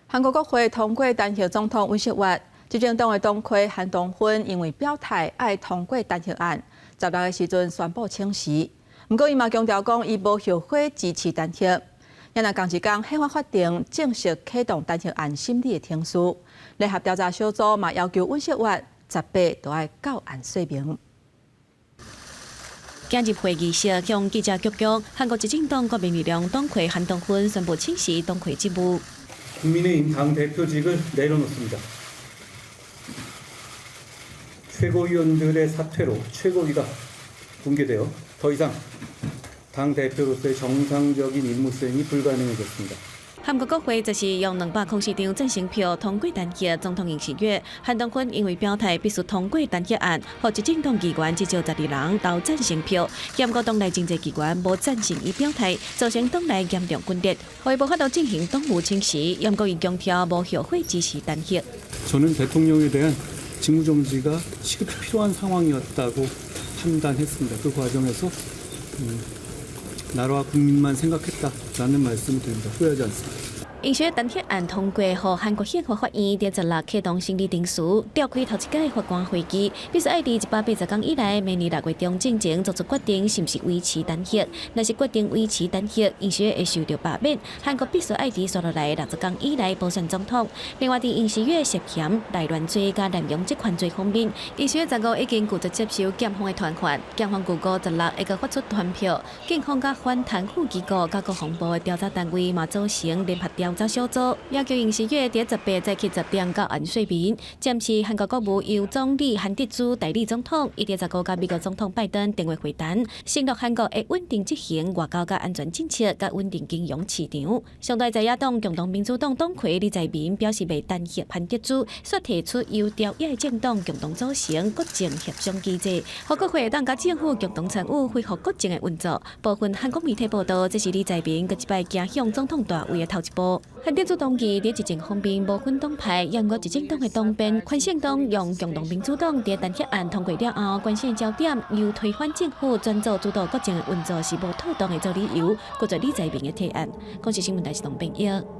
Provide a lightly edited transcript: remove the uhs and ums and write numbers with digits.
韓國國會通過彈劾總統尹錫悅，執政黨的黨魁韓東勳因為表態愛通過彈劾案，十六的時陣宣布請辭。毋過伊嘛強調講，伊無後悔支持彈劾。若仝一工憲法法庭正式啟動彈劾案審理的程序，聯合調查小組嘛要求尹錫悅十八都愛到案說明。行入會議室，向記者鞠躬。韓國執政黨國民力量黨魁韓東勳宣布請辭黨魁職務。 국민의힘 당 대표직을 내려놓습니다. 최고위원들의 사퇴로 최고위가 붕괴되어 더 이상 당 대표로서의 정상적인 임무 수행이 불가능해졌습니다. 韓國國會就是用204張贊成票通過彈劾總統尹錫悅。韓東勳因為表態必須通過彈劾案，予執政黨議員至少12人投贊成票，兼過黨內真濟議員無贊成伊表態，造成黨內嚴重分裂，予伊無法度進行黨務請辭，毋過伊強調無後悔支持彈劾。 저는 대통령에 대한 직무정지가 시급히 필요한 상황이었다고 판단했습니다. 그 과정에서 나라와 국민만 생각했다라는 말씀을 드립니다. 후회하지 않습니다. 尹錫悅彈劾案通過，予韓國憲法法院佇十六啟動審理程序，召開頭一屆法官會議，必須愛佇180工以來，明年6月中進前做出決定，是毋是維持彈劾？若是決定維持彈劾，尹錫悅會受著罷免。韓國必須愛佇紲落來60工以內補選總統。另外，佇尹錫悅涉嫌內亂罪佮濫用職權罪方面，尹錫悅十五已經拒絕接受檢方的傳喚，檢方預估十六會閣發出傳票，警方佮反貪腐機構佮國防部的調查單位嘛組成聯合調查小組，要求尹錫悅佇十八早起10點到案說明。暫時韓國國務由總理韓德洙代理總統，伊佇十五佮美國總統拜登電話會談，承諾韓國會穩定執行外交佮安全政策，佮穩定金融市場。上大在野黨共同民主黨黨魁李在明表示袂彈劾韓德洙，煞提出由朝野政黨共同組成國政協商機制，予國會會當佮政府共同參與恢復國政的運作。部分韓國媒體報道，這是李在明閣一擺行向總統大位的頭一步。韓德洙同意佇執政方面無分黨派，毋過執政黨的黨鞭寬勝黨用共同民主黨佇彈劾案通過了後，關鍵焦點由推翻政府轉做主導國政的運作是無妥當的做理由，拒絕李在明的提案。公視新聞台是董編譯。